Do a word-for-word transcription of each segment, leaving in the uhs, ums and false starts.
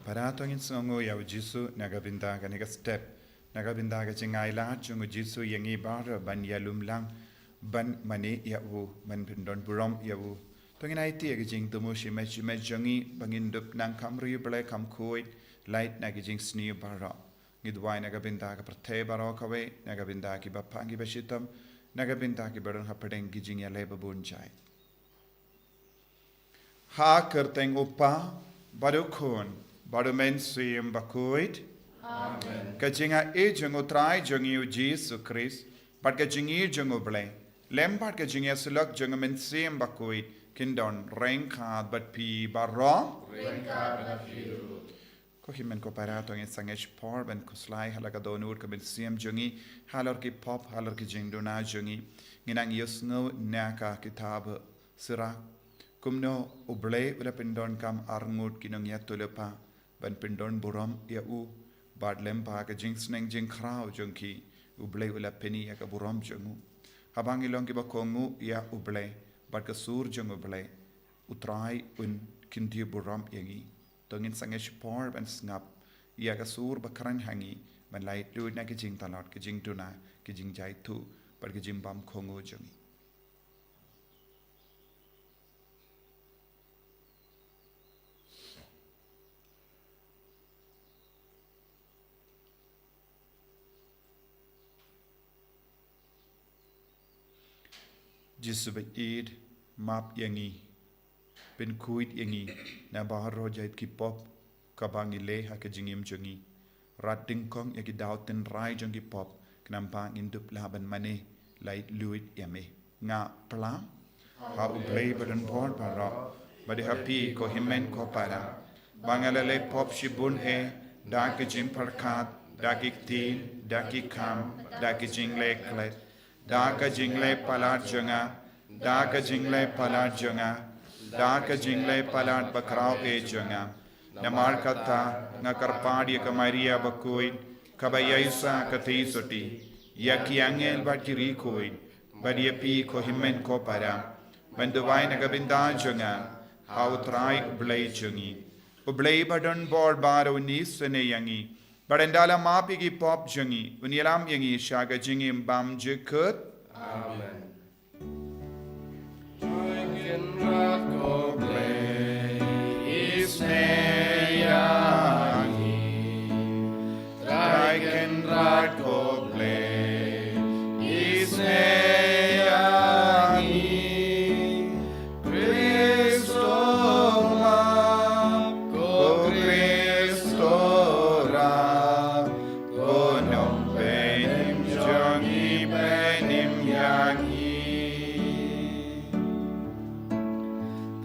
Para, to ngin sngewnguh ïa u Jisu na ka bynta kane ka step, na ka bynta ka jingai lad jong u Jisu ïa ngi baroh ban ïalum lang, ban mane ïa u, ban pyndon burom ïa u. To ngin aiti ïa ka jingthmu shimet shimet jong ngi ba ngin dup nang kham ri Blei kham khuid, lait na ka jingsniew baroh. Ngi duwai na ka bynta ka pyrthei baroh kawei, na ka bynta kiba pang kiba shitom, na ka bynta kiba don hapdeng ki jingïaleh babun jait. Ha ka kyrteng u Kpa, bad u Khun, bad u Mynsiem Bakhuid. Amen. Ka jingai jong u Trai jong ngi u Jisu Khrist, bad ka jingïeit jong u Blei, lem bad ka jingïasyllok jong u Mynsiem Bakhuid, kin don ryngkat bad phi baroh. Ryngkat bad phi ruh. Ko hynmen ko para, to ngin sangeh shipor ban khuslai ha la ka dohnud ka mynsiem jong ngi, halor ki pop, halor ki jingduna jong ngi. Ngin nang ïohsngew na ka kitab Sirach, kumno u Blei u la pyndonkam arngut ki nongïathuhlypa ban pyndon burom ïa u, bad lem bad ka jingsneng jingkhraw jong ki, u Blei u la pyni ïa ka burom jong u. Haba ngi long kiba kohnguh ïa u Blei bad ka sur jong u Blei, u Trai un kyntiew burom ïa ngi. To ngin sangeh shipor ban sngap ïa ka sur ba kren ha ngi, ban laitluid na ki jingtlot, ki jingduna, ki jingjaithuh, bad ki jingbam kohnguh jong ngi. Jisu ba ïeit, map ïa ngi, pynkhuid ïa ngi na baroh jait ki pop kaba ngi leh ha ka jingim jong ngi. Rat dyngkong ïa ki daw tynrai jong ki pop, khnang ba ngin dup lah ban mane laitluid ïa me. Nga pla ha u Blei badonbor baroh, bad ha phi ko hynmen ko para, ba nga la leh pop shibun eh, da ka jingpyrkhat, da ki ktien, da ki kam, da ki jingleh klet, da ka jingleh palat jong nga, da ka jingleh palat jong nga, da ka jingleh palat bakhraw eh jong nga. Namar kata nga kyrpad ïa ka Maria bakhuid, kaba ïaishah ka theisotti, ïa ki angel bad ki riewkhuid, bad ïa phi ko hynmen ko para, ban duwai na ka bynta jong nga ha u Trai u Blei jong ngi. U Blei badonbor baroh un isynei ïa ngi, bad un da la map ïa ki pop jong ngi, un ïalam ïa ngi sha ka jingim bymjukut. Amen. Trai Kynrad ko Blei, isynei ïa ngi. Trai Kynrad ko Blei, isynei ïa ngi. Khrist, to map, ko Khrist, to rah, ko Nongpynim jong ngi, pynim ïa ngi.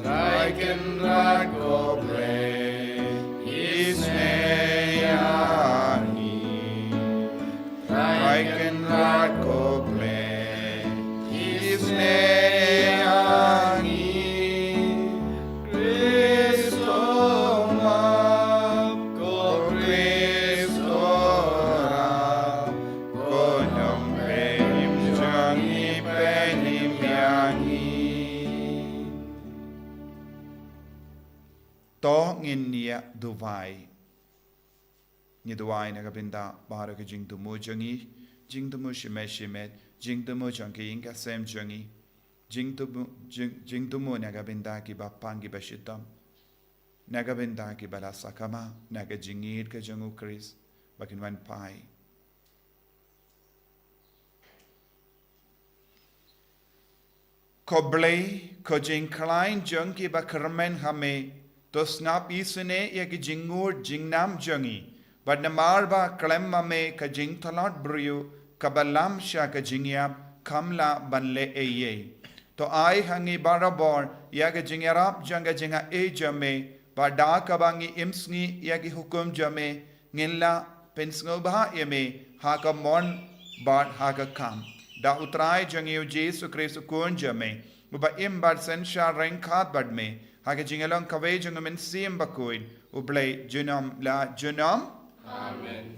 Trai Kynrad ko Blei, isynei ïa ngi. Trai Kynrad ko Blei, isynei ïa ngi. Khrist, to map, ko Khrist, to rah, ko Nongpynim jong ngi, pynim ïa ngi. To ngin ïa duwai. Ngi duwai na ka bynta baroh ki jingthmu jong ngi, jingthmu shimet shimet, jingthmu jong ki ïing ki sem jong ngi, jingthmu, jing, jingthmu na ka bynta kiba pang kiba shitom, na ka bynta kiba la sakma na ka jingïeit ka jong u Khrist, ba kin wan phai. Ko Blei, ko jingkhlaiñ jong ki ba kyrmen ha me, to sngap isynei ïa ki jingngud jingnam jong ngi, bad namar ba khlem ma me ka jingtlot briew kaba lam sha ka jingïap kam lah ban leh ei ei. To ai ha ngi barabor ïa ka jingïarap jong ka jingaiei jong me, ba da kaba ngi im sngi ïa ki hukum jong me, ngin lah pynsngewbha ïa me ha ka mon bad ha ka kam. Da u Trai jong ngi u Jisu Khrist u Khun jong me, uba im bad synshar ryngkat bad me, ha ka jingïalong kawei jong u Mynsiem Bakhuid, U Blei junom la junom. Amen.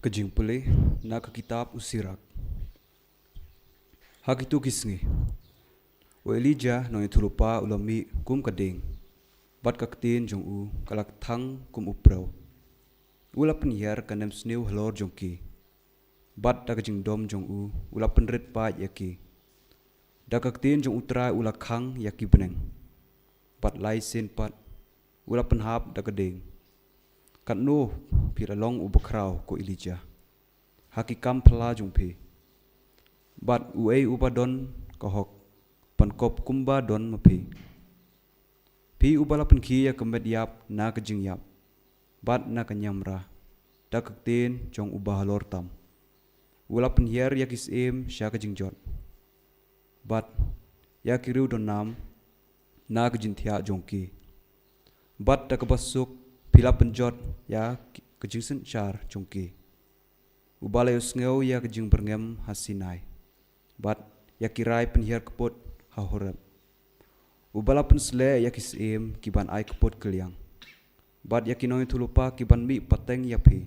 Ka jingpule na ka kitab u Sirak. Ha kito ki sngi, u Elijah nongïathuhlypa u la mih kum ka dieng, bad ka ktien jong u ka la thang kum u priew. U la pynhiar ka nemsniew halor jong ki, bad da ka jingdom jong u u la pynrit paid ïa ki. Da ka ktien jong U Trai u la khang ïa ki bneng, bad lai sien pat u la pynhap da ka dieng. Katno phi la long u bakhraw, ko Elijah, ha ki kam phylla jong phi! Bad uei uba don ka hok ban kop kumba don ma phi? Phi uba la pynkhie ïa ka met ïap na ka jingïap, bad na ka niamra da ka ktien jong uba halor tam. U la pynhiar ïa ki syiem sha ka jingjot, bad ïa ki riewdonnam na ka jingthiah jong ki. Bad da kaba suk phi la pynjot ïa ka jingsynshar jong ki. Uba la ïohsngew ïa ka jingbyrngem ha Sinai, bad ïa ki rai pynhiar kput ha Horeb. Uba la pynsleh ïa ki syiem ki ban ai kput kylliang, bad ïa ki nongïathuhlypa ki ban mih pateng ïa phi.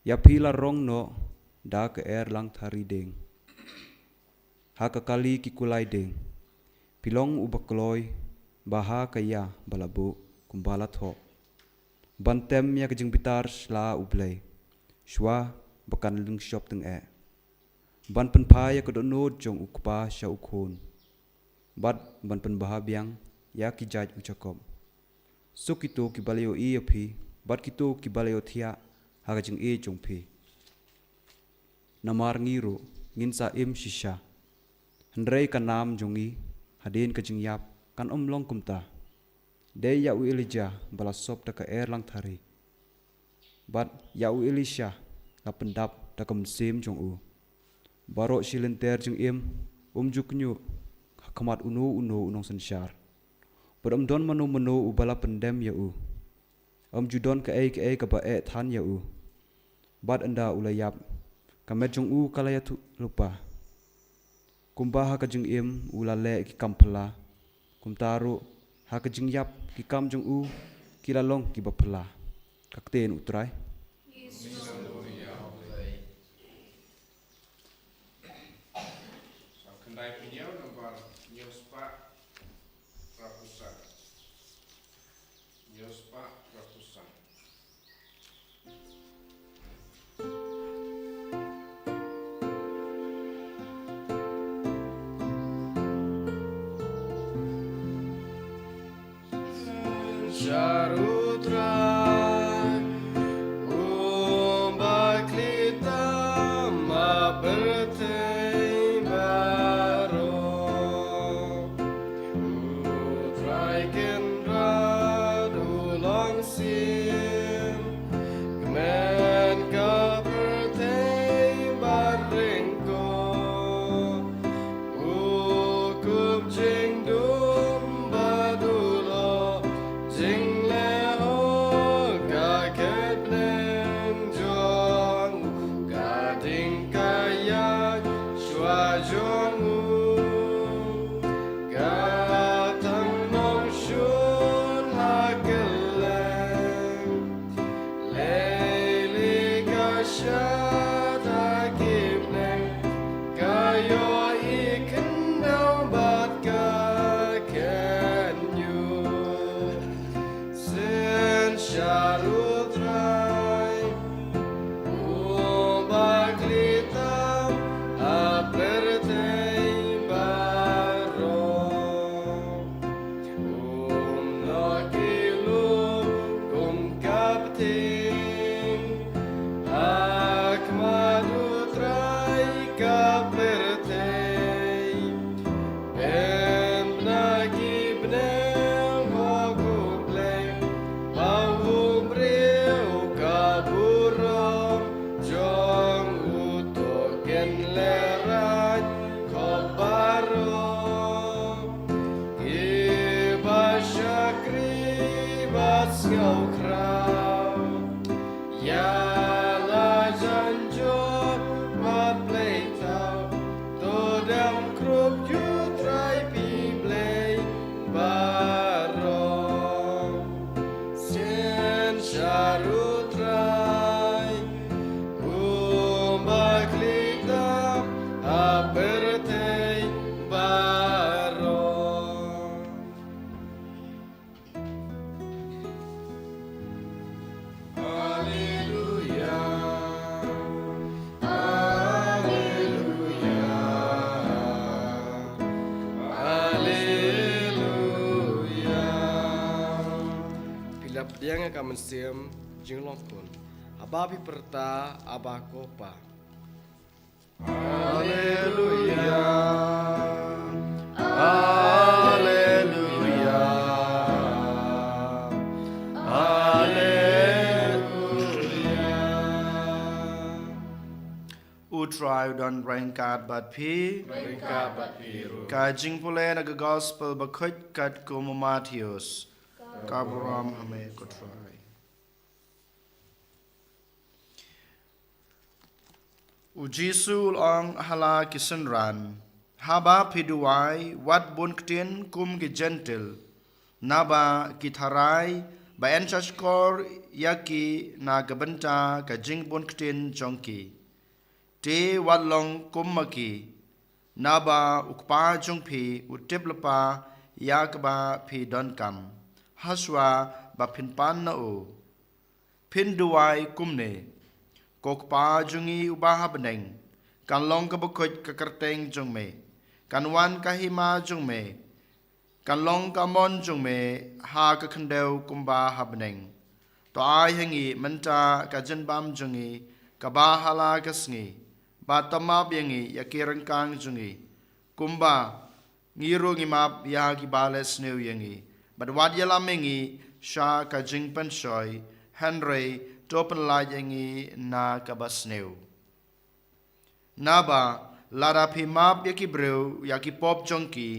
Ïa phi la rong noh da ka erlangthari dieng, ha ka kali ki kulai dieng. Phi long uba kloi ba ha ka ïa ba la buh kumba la thoh, ban tem ïa ka jingbitar sla U Blei, shuwa ba kan lyngshop tyngeh, ban pynphai ïa ka dohnud jong u kpa sha u khun, bad ban pynbha biang ïa ki jait u Jakob. Suk kito kiba la ïohi ïa phi, bad kito kiba la ïohthiah ha ka jingïeit jong phi. Namar ngi ruh ngin sa im shisha, hynrei ka nam jong ngi hadien ka jingïap kan ym long kumta. Dei ïa u Elijah ba la sop da ka erlangthari, bad ïa u Elisha la pyndap da ka mynsiem jong u. Baroh shi lynter jingim um ju kñiuh ha khmat uno uno u nongsynshar, bad ym don mano mano uba la pyndem ïa u. Ym ju don kaei kaei kaba eh than ïa u. Bad ynda u la ïap, ka met jong u ka la ïathuhlypa. Kumba ha ka jingim u la leh ki kam phylla, kumta ruh ha ka jingïap ki kam jong u ki la long kiba phylla. Ka ktien U Trai. Khyndai Pynïaw nambar hynñiew spah hynriewphew san. Hynñiew spah hynriewphew san. Synshar U Trai, uba khlei tam ha pyrthei baroh. U Trai Kynrad u long sien, kmen ka pyrthei baroh. U kup jingdum bad u lok jingleh, ka kyrteng jong u ka ding ka ïaid shuwa jong u. Ka tang nongshun ha kylleng, lei lei ka shad ha ki bneng, ka ïohi khyndew bad ka kynñiuh. Synshar U Trai, uba khlei tam ha pyrthei baroh. Um noh kylluid kum ka bteng, ha khmat U Trai ka pyrthei. Pynbna ki bneng ha U Blei, ba u briew ka burom jong u. To kin lehraiñ khop baroh, kiba shakri bad sngewkhraw. Ïa la jan jot bad blei thaw, to dem krup ïa U Trai phi blei baroh. Synshar U Trai, Pdiang ïa ka mynsiem jinglong khun. Haba phi pyrta, Abba ko Pa. Haleluya. Haleluya. Haleluya. U Trai u don ryngkat bad phi. Ryngkat bad phi ruh. Ka jingpule na ka Gospel bakhuid katkum u Mathaios. Ka burom ha me ko Trai. U Jisu u la ong ha la ki synran, haba phi duwai, wat bun ktien kum ki Jentil, naba ki tharai ba yn sa shkor ïa ki na ka bynta ka jingbun ktien jong ki. Te wat long kum ma ki, naba u Kpa jong phi u tip lypa ïa kaba phi donkam, hashuwa ba phin pan na u. Phin duwai kumne: Ko Kpa jong ngi uba ha bneng, kan long kaba khuid ka kyrteng jong me, kan wan ka hima jong me, kan long ka mon jong me ha ka khyndew kumba ha bneng. To ai ha ngi mynta ka jingbam jong ngi kaba ha la ka sngi, bad to map ïa ngi ïa ki ryngkang jong ngi, kumba ngi ruh ngi map ïa kiba leh sniew ïa ngi, bad wat ïalam ïa ngi sha ka jingpynshoi, hynrei to pynlait ïa ngi na kaba sniew. Naba lada phi map ïa ki briew ïa ki pop jong ki,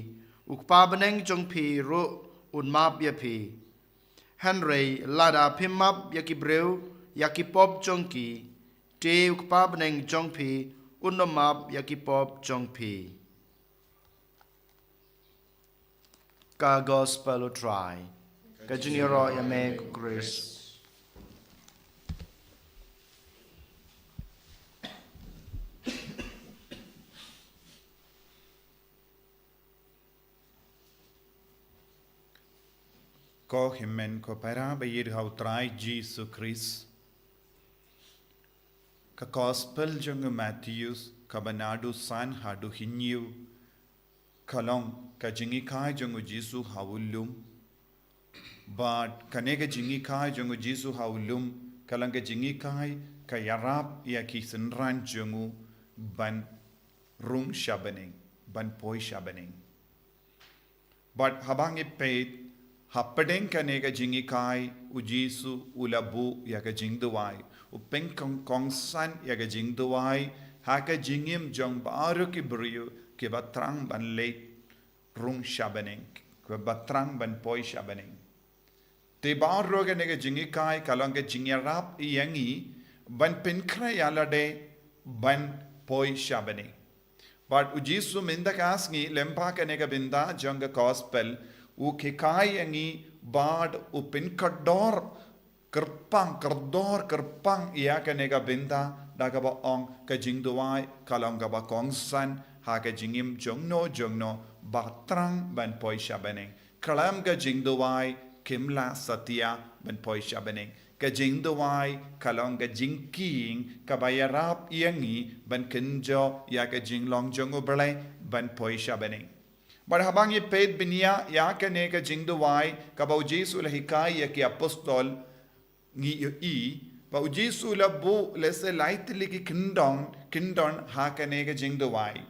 u Kpa bneng jong phi ruh un map ïa phi. Hynrei lada phim map ïa ki briew ïa ki pop jong ki, te u Kpa bneng jong phi un ym map ïa ki pop jong phi. Ka Gospel u Trai. Ka jingïaroh ïa me ko Khrist. Ko hynmen ko para ba ïeit ha u Trai Jisu Khrist. Ka Gospel jong u Mathaios, kaba naduh san haduh hynñiew, ka long ka jinghikai jong u Jisu ha u lum. Bad kane ka jinghikai jong u Jisu ha u lum, ka long ka jinghikai ka ïarap ïa ki synran jong u ban rung sha bneng, ban poi sha bneng. Bad haba ngi peit hapdeng kane ka jinghikai, u Jisu u la buh ïa ka jingduwai. U pynkong-, kongsan ïa ka jingduwai ha ka jingim jong baroh ki briew kiba thrang ban leit rung sha bneng, kiba thrang ban poi sha bneng. Te baroh kane ka jinghikai ka long ka jingïarap ïa ngi ban pynkhreh ïa lade ban poi sha bneng. Bad u Jisu mynta ka sngi lyngba kane ka bynta jong ka Gospel, u hikai ïa ngi bad u pynkordor kyrpang, kordor kyrpang ïa kane ka bynta da kaba ong ka jingduwai ka long kaba kongsan ha ka jingim jongno jongno ba thrang ban poi sha bneng. Khlem ka jingduwai kim lah satia ban poi sha bneng. Ka jingduwai ka long ka jingkieng kaba ïarap ïa ngi ban kynjoh ïa ka jinglong jong u Blei ban poi sha bneng. Bad haba ngi peit bniah ïa kane ka jingduwai kaba u Jisu u la hikai ïa ki apostol, ngi ïohi ba u Jisu u la buh lehse lai tylli ki kyndon, kyndon ha kane ka jingduwai.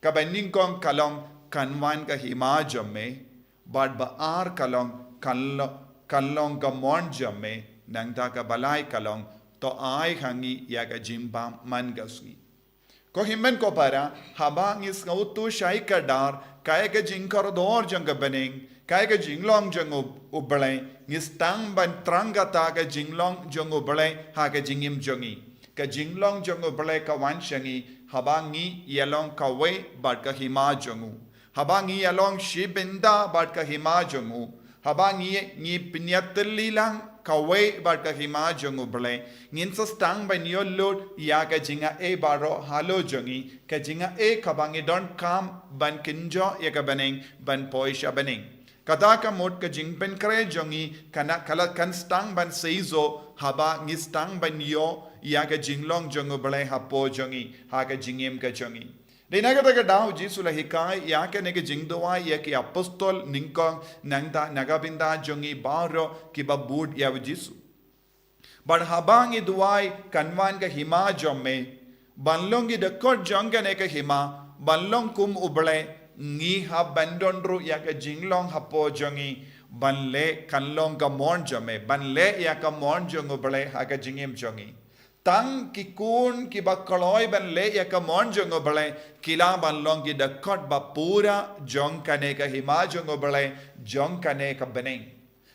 Kaba nyngkong ka long kan wan ka hima jong me, bad ba ar ka long kan lo-, kan long ka mon jong me, nangta kaba lai ka long to ai ha ngi ïa ka jingbam man ka sngi. Ko hynmen ko para, haba ngi sngewthuh shai kdar kaei ka jingkordor jong ka bneng, kaei ka jinglong jong u, u Blei, ngi sdang ban thrang kata ka jinglong jong u Blei ha ka jingim jong ngi. Ka jinglong jong u Blei ka wan sha ngi haba ngi ïalong kawei bad ka hima jong u. Haba ngi ïalong shi bynta bad ka hima jong u. Haba ngi, ngi pynïathuh lang kawei bad ka hima jong u Blei, ngin sa sdang ban ïoh lut ïa ka jingai baroh halor jong ngi, ka jingai kaba ngi donkam ban kynjoh ïa ka bneng ban poi sha bneng. Kata ka mut ka jingpynkhreh jong ngi kan, ka la kan sdang ban seisoh haba ngi sdang ban ïoh ïa ka jinglong jong u Blei hapoh jong ngi, ha ka jingim ka jong ngi. Dei na kata ka daw u Jisu u la hikai ïa kane ka jingduwai ïa ki apostol nyngkong, nangta na ka bynta jong ngi baroh kiba bud ïa u Jisu. Bad haba ngi duwai, kan wan ka hima jong me, ban long ki dkhot jong kane ka hima, ban long kum u Blei, ngi hap ban don ruh ïa ka jinglong hapoh jong ngi, ban leh kan long ka mon jong me, ban leh ïa ka mon jong u Blei ha ka jingim jong ngi. Tang ki khun kiba kloi ban leh ïa ka mon jong u Blei, ki lah ban long ki dkhot ba pura jong kane ka hima jong u Blei, jong kane ka bneng.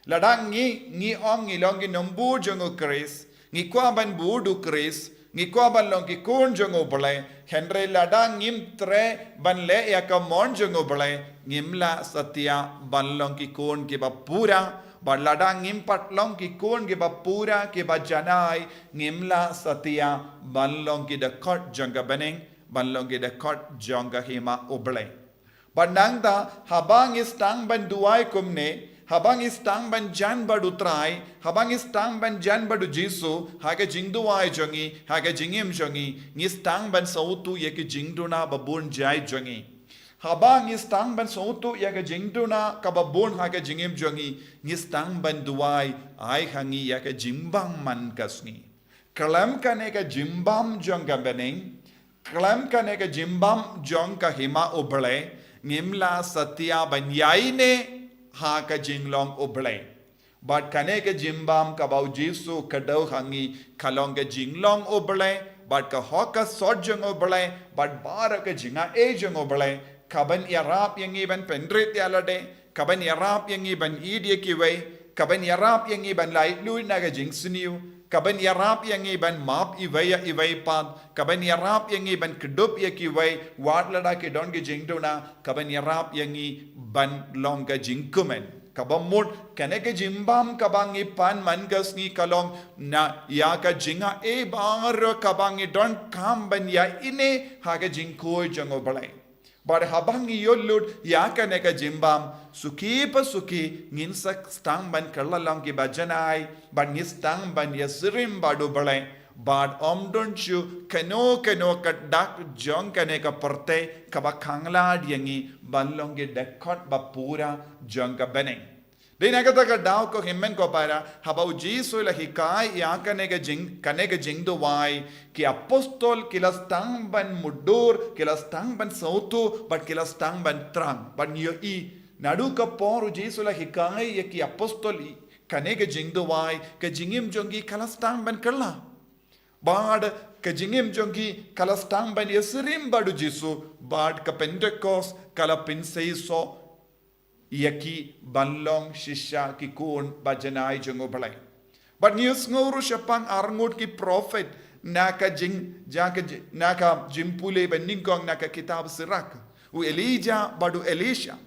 Lada ngi, ngi ong ngi long ki nongbuh jong u Khrist, ngi kwah ban bud u Khrist, ngi kwah ban long ki khun jong u Blei, hynrei lada ngim treh ban leh ïa ka mon jong u Blei, ngim lah satia ban long ki khun kiba pura, bad lada ngim pat long ki khun kiba pura kiba janai, ngim lah satia ban long ki dkhot jong ka bneng, ban long ki dkhot jong ka hima u Blei. Bad nangta, haba ngi sdang ban duwai kumne, haba ngi sdang ban jan bad u Trai, haba ngi sdang ban jan bad u Jisu, ha ka jingduwai jong ngi, ha ka jingim jong ngi, ngi sdang ban sngewthuh ïa ki jingduna ba bun jait jong ngi. Haba ngi sdang ban sngewthuh ïa ka jingduna kaba bun ha ka jingim jong ngi, ngi sdang ban duwai, ai ha ngi ïa ka jingbam man ka sngi. Khlem kane ka jingbam jong ka bneng, khlem kane ka jingbam jong ka hima u Blei, ngim lah satia ban ïaineh ha ka jinglong u Blei. Bad kane ka jingbam kaba u Jisu u kdew ha ngi, ka long ka jinglong u Blei, bad ka hok ka sot jong u Blei, bad baroh ka jingai jong u Blei, kaban ïarap ïa ngi ban pynrit ïa lade, kaban ïarap ïa ngi ban ïeit ïa kiwei, kaban ïarap ïa ngi ban laitluid na ka jingsniew, kaban ïarap ïa ngi ban map iwei ïa iwei pat, kaban ïarap ïa ngi ban kdup ïa kiwei, wat lada ki don ki jingduna, kaban ïarap ïa ngi ban long ka jingkmen. Kaba mut, kane ka jingbam kaba ngi pan man ka sngi ka long na ïa ka jingai baroh kaba ngi donkam ban ïaineh ha ka jingkhuid jong u Blei. Bad haba ngi ïoh lut ïa kane ka jingbam, suki pa suki ngin sa sdang ban kylla long kiba janai, bad ngi sdang ban ïasyriem bad u Blei, bad ym don shuh kano kano ka dak jong kane ka pyrthei kaba khanglad ïa ngi ban long ki dkhot ba pura jong ka bneng. Dei na kata ka daw ko hynmen ko para, haba u Jisu u la hikai ïa kane ka jing, kane ka jingduwai, ki apostol ki la sdang ban mutdur, ki la sdang ban sngewthuh, bad ki la sdang ban thrang, bad ngi ïohi. Naduh ka por u Jisu u la hikai ïa ki apostol ïa kane ka jingduwai, ka jingim jong ki ka la sdang ban kylla. Bad ka jingim jong ki ka la sdang ban ïasyriem bad u Jisu, bad ka Pentekost ka la pynseisoh ïa ki ban long shisha ki khun ba janai jong u Blei. Bad ngi ïohsngew ruh shaphang arngut ki prophet na ka jing, ja ka ji-, na ka jingpule ba nyngkong na ka kitab Sirak. U Elijah bad u Elisha.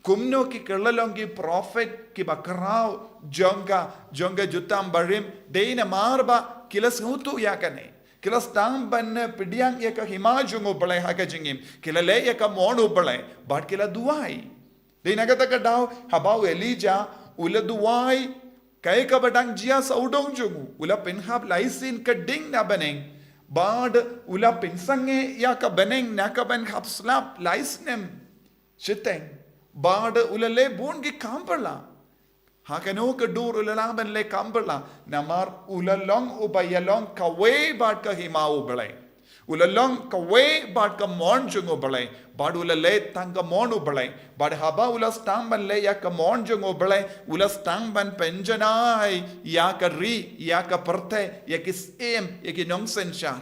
Kumno ki kylla long ki prophet kiba khraw jong ka, jong ka jutang barim, dei namar ba ki la sngewthuh ïa kane. Ki la sdang ban pdiang ïa ka hima jong u Blei ha ka jingim. Ki la leh ïa ka mon u Blei, bad ki la duwai. Dei na kata ka daw, haba u Elijah u la duwai, kaei kaba dang jia sawdong jong u, u la pynhap lai sien ka ding na bneng, bad u la pynsangeh ïa ka bneng na ka ban hap slap lai snem shiteng, bad u la leh bun ki kam pyrla. Ha kano ka dur u la lah ban leh kam pyrla, namar u la long uba ïalong kawei bad ka hima u Blei. U la long kawei bad ka mon jong u Blei, bad u la leh tang ka mon u Blei, bad haba u la sdang ban leh ïa ka mon jong u Blei, u la sdang ban pynjanai ïa ka ri, ïa ka pyrthei, ïa ki syiem, ïa ki nongsynshar.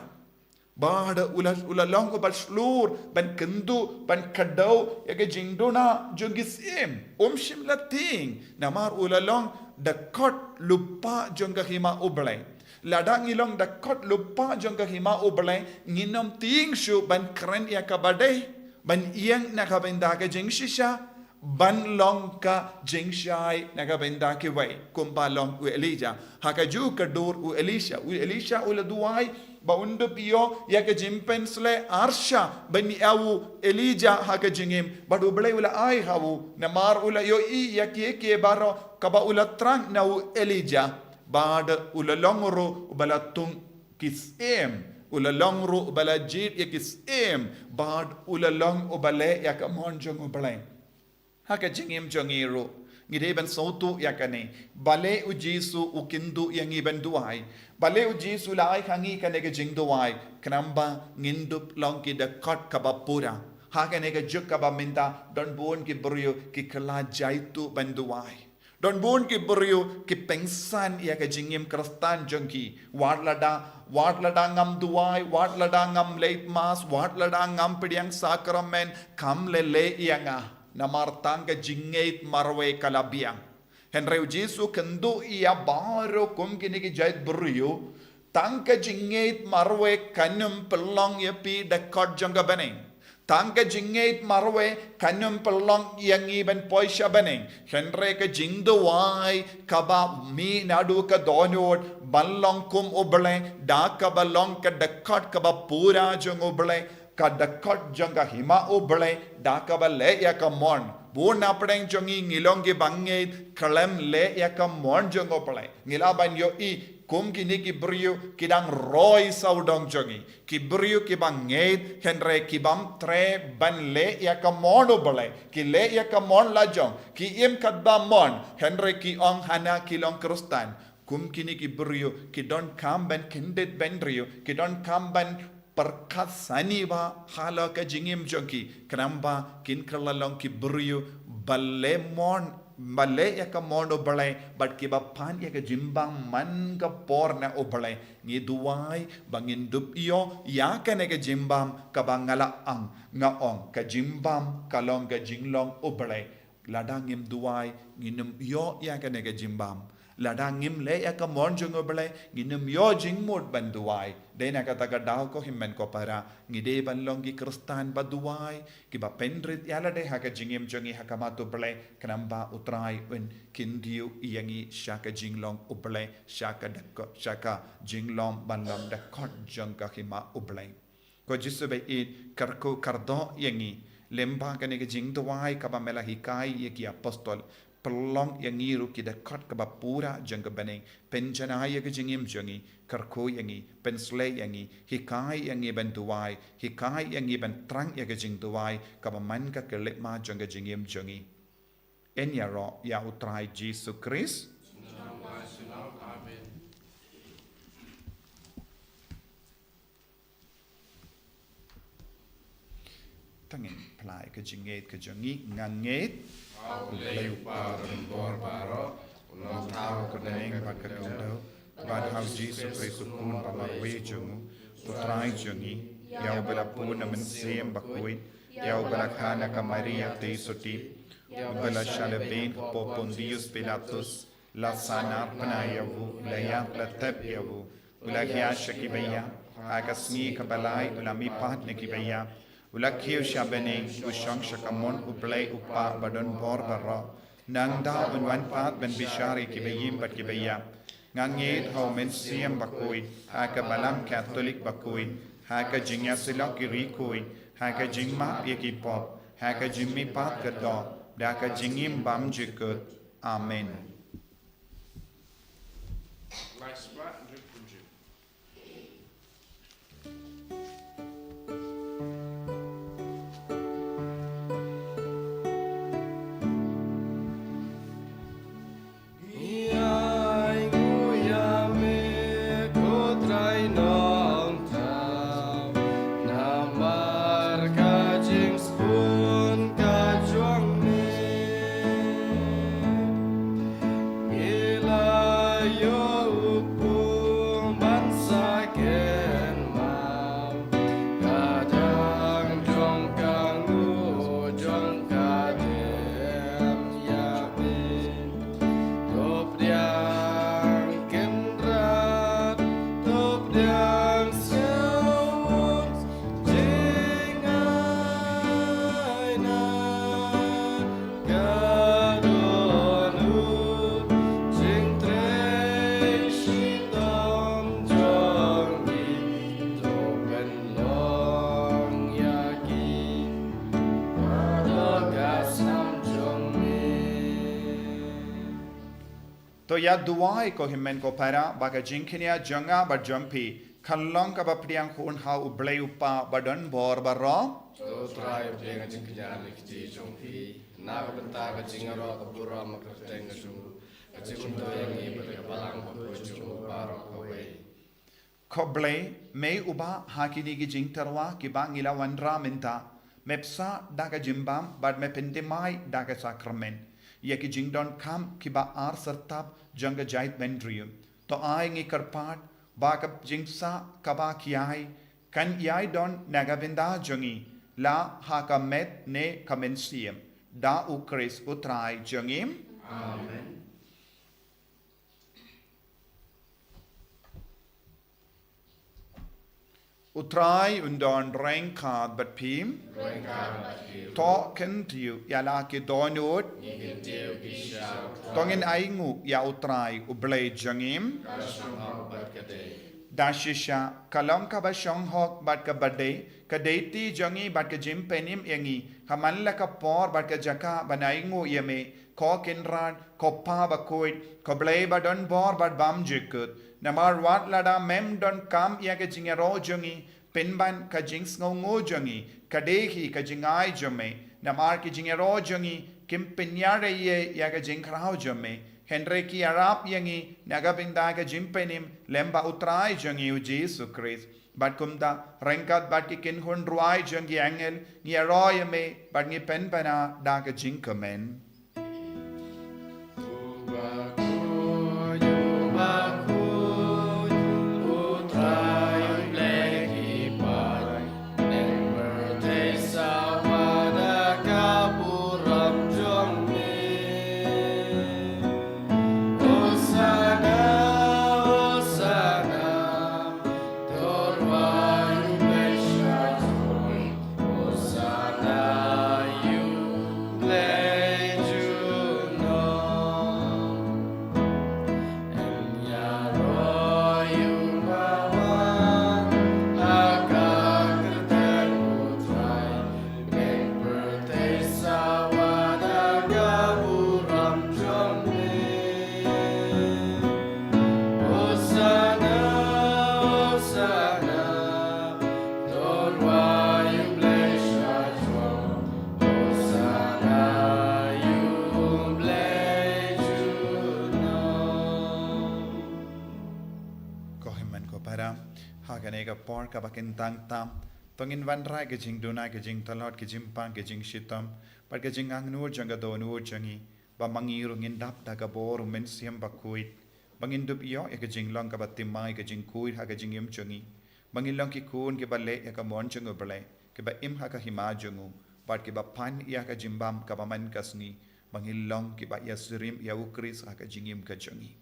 Bad u la, u la long uba shlur ban kynduh, ban kdew ïa ka jingduna jong ki syiem. Um shym la tieng, namar u la long dkhot lypa jong ka hima u Blei. Lada ngi long dkhot lypa jong ka hima u Blei, ngin ym tieng shuh ban kren ïa kaba dei, ban ïeng na ka bynta ka jingshisha, ban long ka jingshai na ka bynta kiwei, kumba long u Elijah. Ha kajuh ka dur u Elisha, u Elisha u la duwai ba un dup ïoh ïa ka jingpynsleh arshah ban ïa u Elijah ha ka jingim, bad u Blei u la ai ha u, namar u la ïohi ïa kiei kiei baroh kaba u la thrang na u Elijah, bad u la long ruh uba la thung ki syiem U la long ruh uba la jied ïa ki syiem, bad u la long uba leh ïa ka mon jong U Blei. Ha ka jingim jong ngi ruh, ngi dei ban sngewthuh ïa kane. Balei U Jisu u kynduh ïa ngi ban duwai? Balei U Jisu u la ai ha ngi kane ka jingduwai? Khnang ba ngin dup long ki dkhot kaba pura. Ha kane ka juk kaba mynta, don bun ki briew ki kylla jaituh ban duwai. Don bun ki briew ki pynsan ïa ka jingim Khristan jong ki. Wat lada, wat lada ngam duwai, wat lada ngam leit mass, wat lada ngam pdiang sakramen, kam leh leh ïa nga. Namar tang ka jingngeit marwei ka la biang. Hynrei U Jisu u kynduh ïa baroh kum kine ki jait briew, tang ka jingngeit marwei kan ym pynlong ïa phi dkhot jong ka bneng. Tang ka jingngeit marwei kan ym pynlong ïa ngi ban poi sha bneng. Hynrei ka jingduwai kaba mih naduh ka dohnud ban long kum U Blei, da kaba long ka dkhot kaba pura jong U Blei, ka dkhot jong ka hima U Blei, da kaba leh ïa ka mon. Bun na pdeng jong ngi ngi long kiba ngeit khlem leh ïa ka mon jong U Blei. Ngi lah ban ïohi kum kine ki briew ki dang roi sawdong jong ngi. Ki briew kiba ngeit hynrei ki bym treh ban leh ïa ka mon U Blei. Ki leh ïa ka mon lajong. Ki im katba mon hynrei ki ong hana ki long Khristan. Kum kine ki briew ki donkam ban kyndit bynriew, ki donkam ban pyrkhat sani bha halor ka jingim jong ki, khnang ba kin kylla long ki briew ba leh mon, ba leh ïa ka mon U Blei, bad kiba pan ïa ka jingbam man ka por na U Blei. Ngi duwai ba ngin dup ïoh ïa kane ka jingbam kaba nga la ong, nga ong ka jingbam ka long ka jinglong U Blei. Lada ngim duwai, ngin ym ïoh ïa kane ka jingbam. Lada ngim leh ïa ka mon jong U Blei, ngin ym ïoh jingmut ban duwai. Dei na kata ka daw ko hynmen ko para, ngi dei ban long ki Khristan ba duwai, kiba pynrit ïa lade ha ka jingim jong ngi ha khmat U Blei, khnang ba U Trai un kyntiew ïa ngi sha ka jinglong U Blei, sha ka dkhot, sha ka jinglong ban long dkhot jong ka hima U Blei. Ko Jisu ba ïeit, kyrkhu kyrdoh ïa ngi, lyngba kane ka jingduwai kaba me la hikai ïa ki apostol, pynlong ïa ngi ruh ki dkhot kaba pura jong ka bneng, pynjanai ïa ka jingim jong ngi, kyrkhu ïa ngi, pynshlei ïa ngi, hikai ïa ngi ban duwai, hikai ïa ngi ban thrang ïa ka jingduwai, kaba man ka khyllipmat jong ka jingim jong ngi. Yn ïaroh ïa U Trai Jisu Khrist. Amen. Tang ngin phla ïa ka jingngeit ka jong ngi, nga ngeit ha U Blei U Kpa badonbor baroh, u nongthaw ha ka bneng bad ka khyndew, bad ha U Jisu Khrist u Khun ba marwei jong u, U Trai jong ngi, ïa uba la bun na Mynsiem Bakhuid, ïa uba la kha na ka Maria Theisotti, uba la shah lehbeiñ hapoh Pontius Pilatus, la sahnarphna ïa u, la ïap, la tep ïa u, u la hiar sha kiba ïap, ha ka sngi kaba lai u la mihpat na kiba ïap, u la kiew sha bneng, u shong sha kamon U Blei U Kpa badonbor baroh. Nangta un wan pat ban bishar ïa kiba im bad kiba ïap. Nga ngeit ha U Mynsiem Bakhuid, ha ka Balang Katholik bakhuid, ha ka jingïasyllok ki riewkhuid, ha ka jingmap ïa ki pop, ha ka jingmihpat ka doh, da ka jingim bymjukut. Amen. Namar ka jingsbun ka jong me, ngi la ïoh u pung ban sa kynmaw. Ka dang jong ka nguh jong ka dem ïa me. To pdiang kynrad, to pdiang sngewbha, jingaina ka don u jingtrei shitom jong ngi, to pynlong ïa ki haduh ka snam jong me. To ïa duwai ko hynmen ko para, ba ka jingkñia jong nga bad jong phi Ka long kaba pdiang khun ha U Blei U Kpa badonbor baroh. To Trai, pdiang ka jingkñia na ki kti jong phi, na ka bynta ka jingïaroh ka burom ka kyrteng ka jong u, ka jingmyntoi ïa ngi bad ka balang bakhuid jong u baroh kawei. Ko Blei, me uba ha kine ki jingtyrwa kiba ngi la wanrah mynta, me pynshai da ka jingbam bad me pynthymmai da ka sakramen ïa ki jingdonkam kiba ar syrtap jong ka jaitbynriew. To ai ngi kyrpad ba ka jingshah kaba ki ai kan ïai don na ka bynta jong ngi, la ha ka met ne ka mynsiem, da U Khrist U Trai jong ngi. Amen. U Trai un don ryngkat bad phi. Ryngkat bad phi. To kyntiew ïa la ki dohnud. Ngi kyntiew ki sha U Trai. To ngin ainguh ïa U Trai U Blei jong ngi. Ka shong bad ka dei. Da shisha, ka long kaba shong hok bad kaba dei, ka dei ti jong ngi bad ka jingpynim ïa ngi, ha man la ka por bad ka jaka ban ainguh ïa me, ko Kynrad, ko Pa bakhuid, ko Blei badonbor bad bymjukut. Namar wat lada mem donkam ïa ka jingïaroh jong ngi, pynban ka jingsngewnguh jong ngi ka dei hi ka jingai jong me. Namar ki jingïaroh jong ngi kim pynïarap ïa ka jingkhraw jong me, hynrei ki ïarap ïa ngi na ka bynta ka jingpynim lem bad U Trai jong ngi U Jisu Khrist. Bad kumta, ryngkat bad ki kynhun rwai jong ki angel, ngi ïaroh ïa me bad ngi pynbna da ka jingkmen. Ko hynmen ko para, ha kane ka por kaba kyntang tam, to ngin wanrah ka jingduna, ka jingtlot, ka jingpang, ka jingshitom, bad ka jingangnud jong ka dohnud jong ngi, ba ma ngi ruh ngin dap da ka bor U Mynsiem Bakhuid, ba ngin dup ïoh ïa ka jinglong kaba thymmai, ka jingkhuid ha ka jingim jong ngi, ba ngin long ki khun kiba leh ïa ka mon jong U Blei, kiba im ha ka hima jong u, bad kiba pan ïa ka jingbam kaba man ka sngi, ba ngin long kiba ïasyriem ïa U Khrist ha ka jingim ka jong ngi.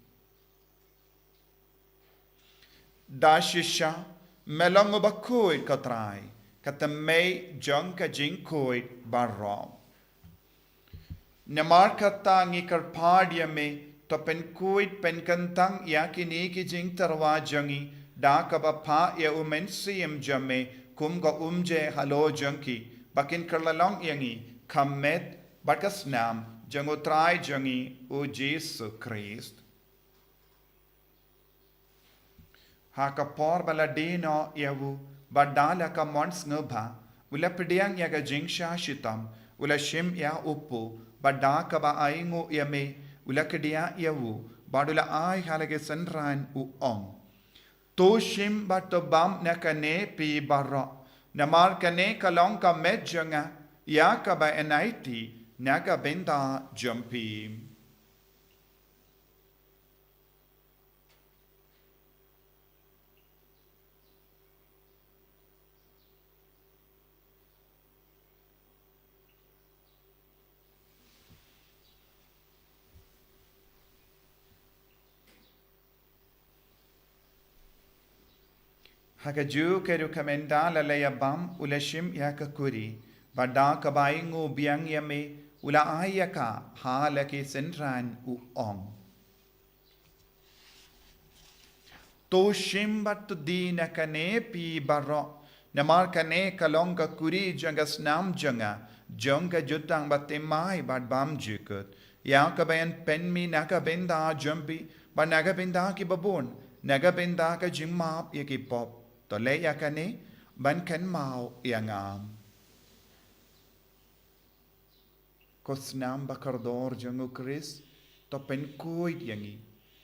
Da shisha, me long uba khuid ko Trai, ka thymmei jong ka jingkhuid baroh. Namar kata ngi kyrpad ïa me, to pynkhuid pynkyntang ïa kine ki jingtyrwa jong ngi, da kaba phah ïa U Mynsiem jong me kum ka umje halor jong ki, ba kin kylla long ïa ngi ka met bad ka snam jong U Trai jong ngi U Jisu Khrist. Ha ka por ba la die noh ïa u, bad da la ka mon sngewbha, u la pdiang ïa ka jingshah shitom, u la shim ïa u kpu, bad da kaba ainguh ïa me, u la kdiah ïa u, bad u la ai ha la ki synran, u ong: To shim bad to bam na kane phi baroh, namar kane ka long ka met jong nga, ïa kaba yn aiti na ka bynta jong phi. Ha kajuh ka rukom ynda la ïa bam, u la shim ïa ka kuri, bad da kaba ainguh biang ïa me, u la ai ïa ka ha la ki synran, u ong: To shim bad to die na kane phi baroh, namar kane ka long ka kuri jong ka snam jong nga, jong ka jutang bathymmai bad bymjukut, ïa kaba yn pynmih na ka bynta jong phi bad na ka bynta kiba bun. Na ka bynta ka jingmap ïa ki pop, to leh ïa kane ban kynmaw ïa nga. Ko snam ba kordor jong U Khrist, to pynkhuid ïa ngi.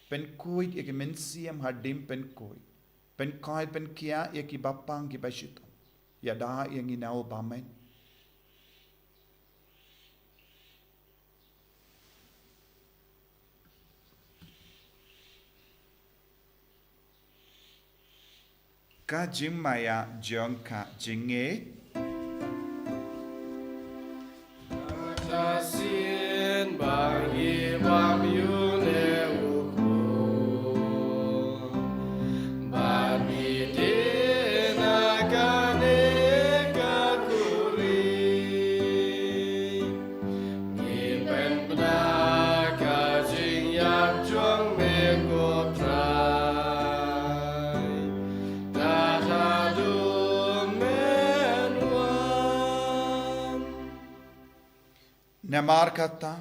Pynkhuid ïa ki mynsiem hadien pynkhuid. Pynkhuid, pynkhiah ïa ki bapang ki bashitom. Ïada ïa ngi na u bymman. Ka jingmaïa jong ka jingngeit. Ka sien ba ngi bam ïa une u khun, ba ngi dei na kane ka khuri. Ngi pynbna ka jingïap jong me ko Trai, tad haduh men wan. Namar kata,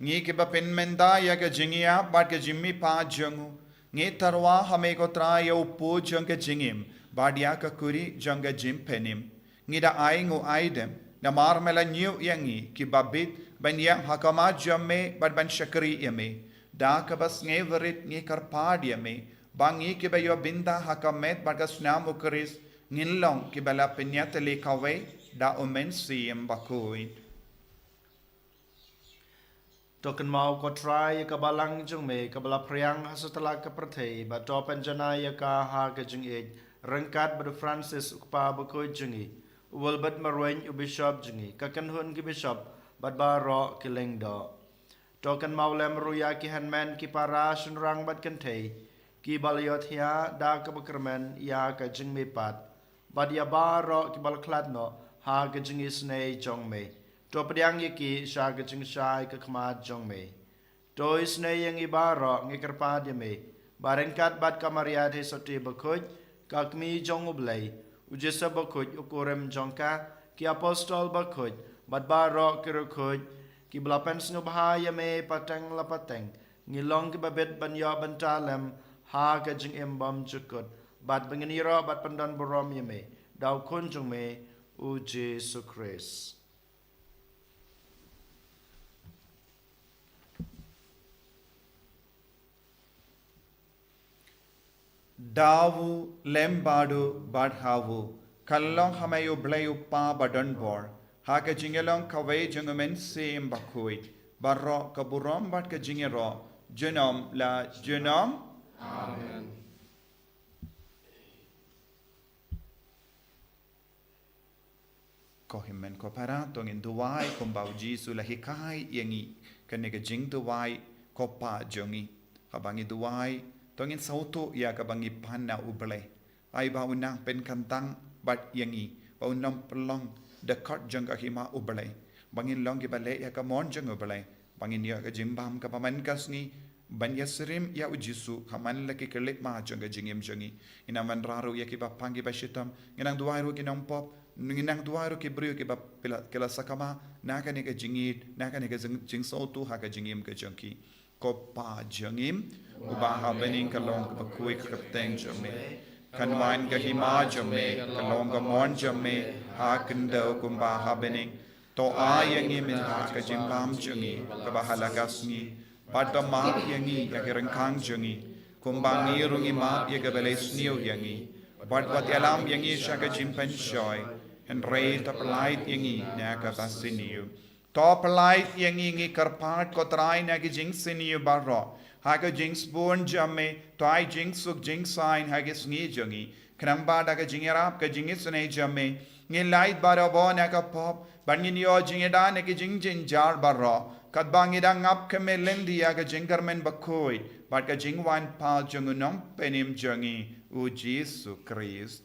ngi kiba pynmynta ïa ka jingïap bad ka jingmihpat jong u, ngi tyrwa ha me ko Trai ïa u pot jong ka jingim bad ïa ka khuri jong ka jingpynim. Ngi da ai nguh ai dem, namar me la ñiew ïa ngi kiba bit ban ïeng ha khmat jong me bad ban shakri ïa me. Da kaba sngewrit ngi kyrpad ïa me ba ngi kiba ïoh bynta ha ka met bad ka snam U Khrist ngin long kiba la pynïatylli kawei da U Mynsiem Bakhuid. To kynmaw ko Trai ïa ka balang jong me kaba la phriang ha satlak ka pyrthei, bad to pynjanai ïa ka ha ka jingïeit, ryngkat bad u Francis u kpa bakhuid jong ngi, u Wilbert Marwein u bishop jong ngi, ka kynhun ki bishop bad baroh ki lyngdoh. To kynmaw lem ruh ïa ki hynmen ki para shynrang bad kynthei kiba la ïohthiah da kaba kyrmen ïa ka jingmihpat, bad ïa baroh kiba la khlad noh ha ka jingisynei jong me. To pdiang ïa ki sha ka jingshai ka khmat jong me. To isynei ïa ngi baroh, ngi kyrpad ïa me, ba ryngkat bad ka Maria Theisotti bakhuid, ka Kmie jong U Blei, u Joseph bakhuid u kurim jong ka, ki apostol bakhuid bad baroh ki riewkhuid kiba la pynsngewbha ïa me pateng la pateng, ngi long kiba bit ban ïoh bynta lem ha ka jingim bymjukut, bad ba ngin ïaroh bad pyndonburom ïa me da U Khun jong me, U Jisu Khrist. Da u lem bad u bad ha u, kan long ha me U Blei U Kpa badonbor, ha ka jingïalong kawei jong U Mynsiem Bakhuid, baroh ka burom bad ka jingïaroh junom la junom. Amen. Ko hynmen ko para, to ngin duwai kumba U Jisu u la hikai ïa ngi, kane ka jingduwai ko Pa jong ngi. Haba ngi duwai, to ngin sngewthuh ïa kaba ngi pan na U Blei. Ai ba un nang pynkyntang bad ïa ngi, ba un nym pynlong dkhot jong ka hima U Blei, ba ngin long kiba leh ïa ka mon jong U Blei, ba ngin ïoh ka jingbam kaba man ka sngi, ban ïasyriem ïa U Jisu ha man la ki khyllipmat jong ka jingim jong ngi. Ngin nang wanrah ruh ïa ki bapang ki bashitom, ngin nang duwai ruh ki nongpop, ngin nang duwai ruh ki briew kiba phi la, ki la sakma na kane ka jingïeit, na kane ka jing, jingsngewthuh ha ka jingim ka jong ki. Ko Pa jong ngi, uba ha bneng, ka long kaba khuid ka kyrteng jong me. Kan wan ka hima jong me, ka long ka mon jong me ha khyndew kumba ha bneng. To ai ïa ngi mynta ka jingbam jong ngi kaba ha la ka sngi. Bad to map ïa ngi ïa ki ryngkang jong ngi, kumba ngi ruh ngi map ïa kiba la isniew ïa ngi. Bad wat ïalam ïa ngi sha ka jingpynshoi, hynrei to pyllait ïa ngi na kaba sniew. To pyllait ïa ngi, ngi kyrpad ko Trai, na ki jingsniew baroh. Ha ka jingsbun jong me, to ai jingsuk jingsaiñ ha ki sngi jong ngi. Khnang ba da ka jingïarap ka jingisynei jong me, ngin lait barabor na ka pop, bad ngin ïoh jingïada na ki jingjynjar baroh, katba ngi dang ap khmih lynti ïa ka jingkyrmen bakhuid bad ka jingwan pat jong U Nongpynim jong ngi, U Jisu Khrist.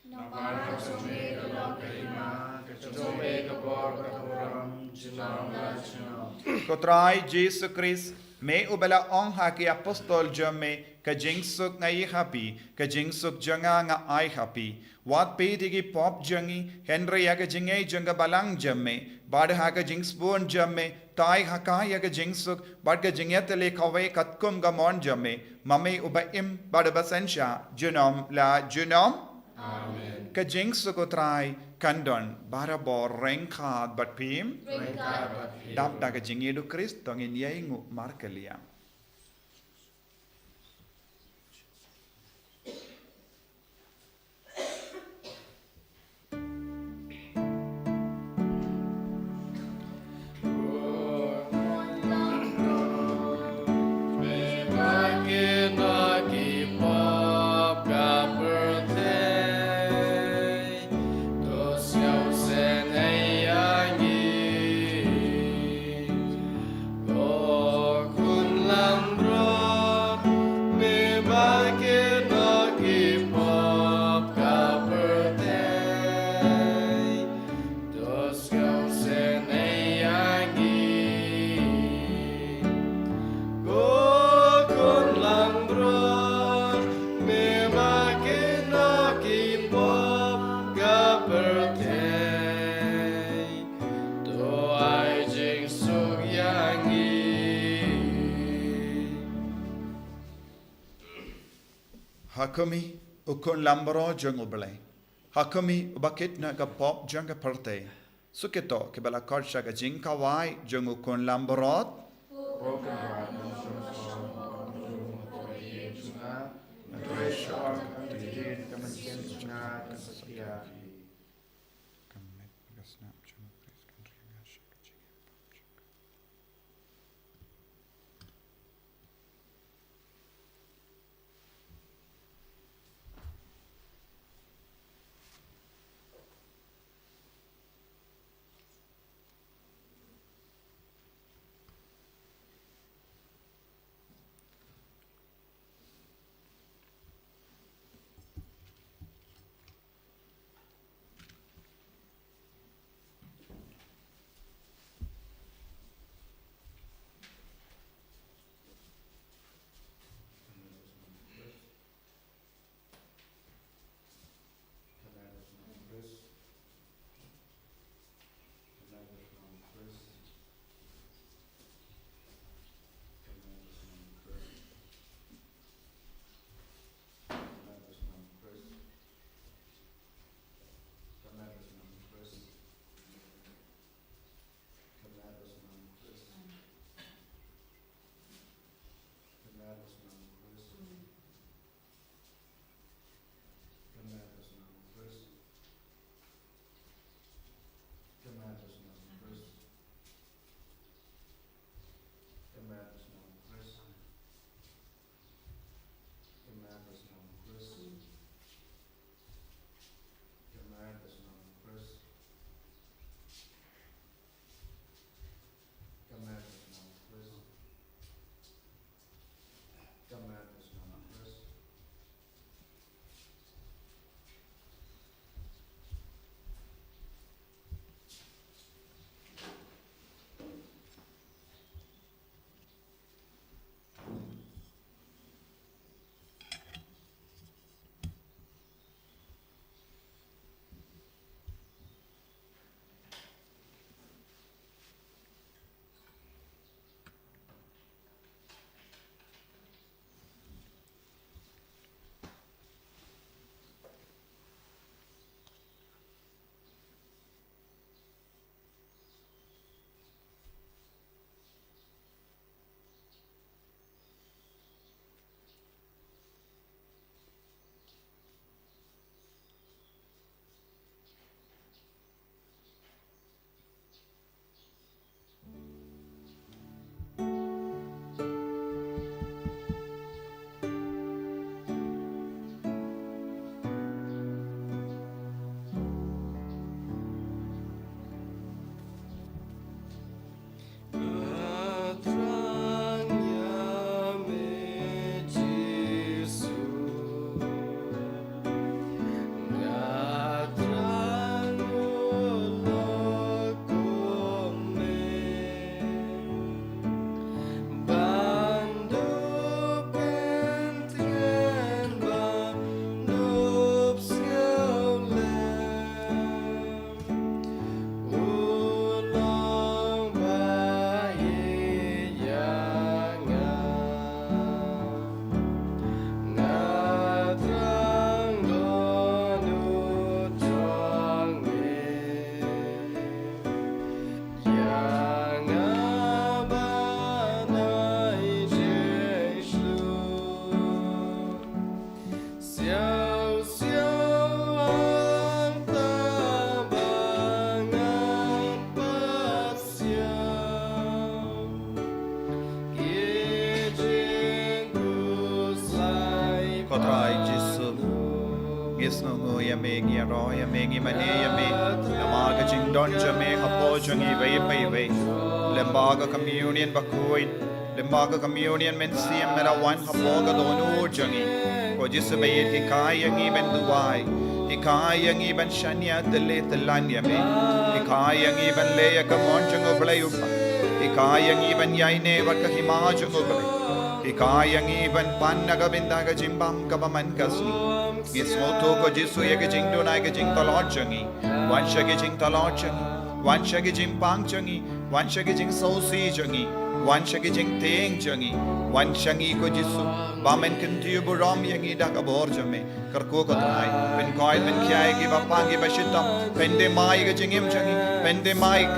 Namar ka jong me ka long ka hima, ka jong me ka bor, ka burom, junom la junom. Ko Trai Jisu Khrist, me uba la ong ha ki apostol jong me, Ka jingsuk nga ai ha phi, ka jingsuk jong nga nga ai ha phi. Wat peit ïa ki pop jong ngi, hynrei ïa ka jingïeit jong ka balang jong me, bad ha ka jingsbun jong me, tai ha ka ïa ka jingsuk, bad ka jingïatylli kawei katkum ka mon jong me, ma me uba im, bad uba synshar, junom la junom. Amen. Ka jingsuk U Trai kan don barabor ryngkat bad phi. Ryngkat bad phi. Dap da ka jingïeit U Khrist to ngin ïai nguh markylliang. Ko khun langbrot, me ba kynnoh ki pop ka pyrthei. To skhem sngewsih ïa ngi. Ko khun langbrot, me ba kynnoh ki pop ka pyrthei. To ai jingsuk ïa ngi. Ha khmih, U Khun langbrot jong U Blei. Ha khmih, uba kit na ka pop jong ka pyrthei. Suk ïa kito kiba la khot sha ka jingkhawai jong U Khun langbrot. Me ngi mane ïa me namar ka jingdon jong me hapoh jong ngi iwei pa iwei. Lyngba ka communion bakhuid, lyngba ka communion mynsiem me la wan hapoh ka dohnud jong ngi. Ko Jisu baieit, hikai ïa ngi ban duwai, hikai ïa ngi ban shaniah tylli tyllan ïa me, hikai ïa ngi ban leh ïa ka mon jong U Blei U Kpa, hikai ïa ngi ban ïaineh bad ka hima jong U Blei, hikai ïa ngi ban pan na ka bynta ka jingbam kaba man ka sngi. Ngi sngewthuh ko Jisu ïa ka jingduna, ïa ka jingtlot jong ngi. Wan sha ka jingtlot jong ngi, wan sha ka jingpang jong ngi, wan sha ka jingsngewsih jong ngi, wan sha ka jingtieng jong ngi. Wan sha ngi ko Jisu, ba men kyntiew burom ïa ngi da ka bor jong me. Kyrkhu ko Trai, pynkoit pynkhia ïa kiba pang kiba shitom. Pynduna ïa ka jingim jong ngi, pynduna ïa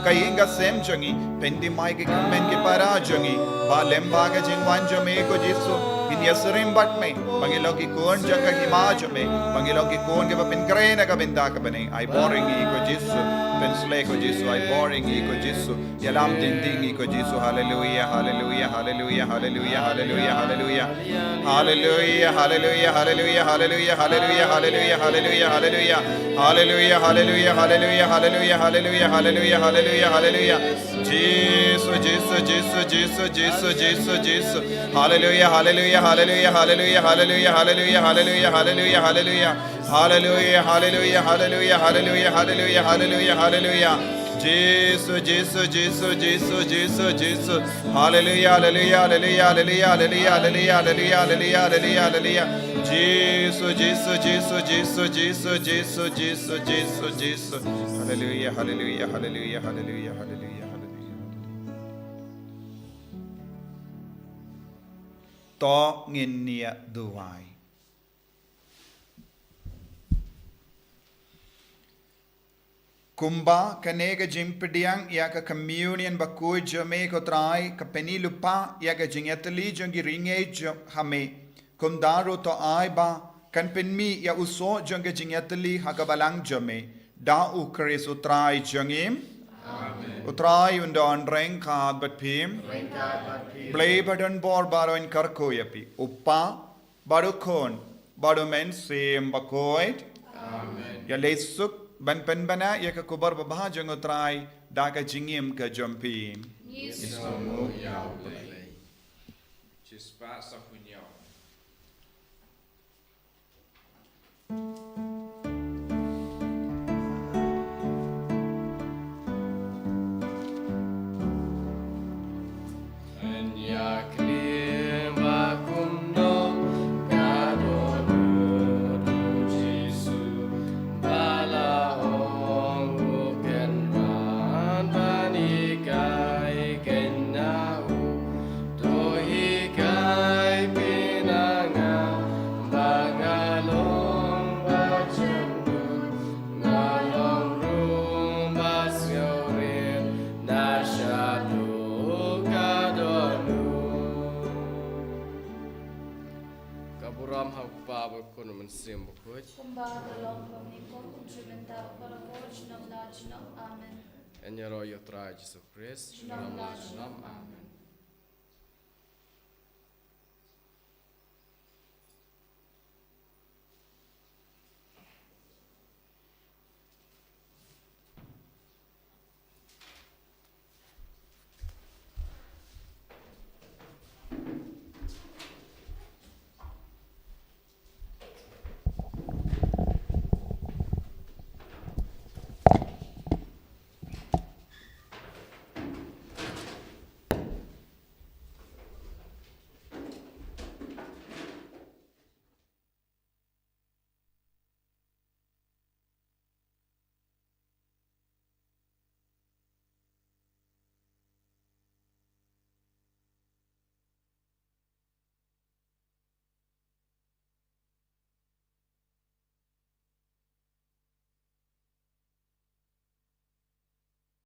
ka ïing ka sem jong ngi, pynduna ïa ki kmen ki para jong ngi. Ba lyngba ka jingwan jong me ko Jisu, ngin ïasyriem bad me, ba ngin long ki khun jong ka hima jong me, ba ngin long ki khun kiba pynkhreh na ka bynta ka bneng. Ai bor ïa ngi ko Jisu, pynshlei ko Jisu, ai bor ïa ngi ko Jisu. Ïalam teng teng ïa ngi ko Jisu. Haleluia, haleluia, haleluia, haleluia, haleluia, haleluia. Haleluia, haleluia, haleluia, haleluia, haleluia, haleluia, haleluia, haleluia. Haleluia, haleluia, haleluia, haleluia, haleluia, haleluia, haleluia, haleluia. Jisu, Jisu, Jisu, Jisu, Jisu, Jisu, Jisu. Haleluia, haleluia, haleluia, haleluia, haleluia, haleluia, haleluia, haleluia, haleluia. Haleluia, haleluia, haleluia, haleluia, haleluia, haleluia, haleluia. Jisu, Jisu, Jisu, Jisu, Jisu, Jisu. Haleluia, haleluia, haleluia, haleluia, haleluia, haleluia, haleluia, haleluia, haleluia. Jisu, Jisu, Jisu, Jisu, Jisu, Jisu, Jisu, Jisu, Jisu. Haleluia, haleluia, haleluia, haleluia, haleluia, haleluia. To ngin ïa duwai. Kumba kane ka jingpdiang ïa ka communion bakhuid jong me ko Trai, ka pyni lypa ïa ka jingïatylli jong ki riewngeit jong ha me. Kumta ruh to ai ba kan pynmih ïa u soh jong ka jingïatylli ha ka balang jong me. Da U Khrist U Trai jong ngi. Amen. U Trai un don ryngkat bad phi. Ryngkat bad phi. Blei ba don bor baroh un kyrkhu ïa phi. U Kpa, bad U Khun, bad U Mynsiem Bakhuid. Amen. Ïaleh suk ban pynbna ïa ka khubor babha jong U Trai da ka jingim ka jong phi. Ngi sngewnguh ïa U Blei. Shispah sa khun ïa u. To hikai phi na nga ba nga long ba jem duh, nga long ruh ba sngewrit na shaduh ka dohnud. Ka burom ha U Kpa bad U Khun bad U Mynsiem Bakhuid. Kumba ka long ba nyngkong, kumjuh mynta, baroh por, junom la junom. Amen. Ngin ïaroh ïa U Trai Jisu Khrist. Junom la junom. Amen.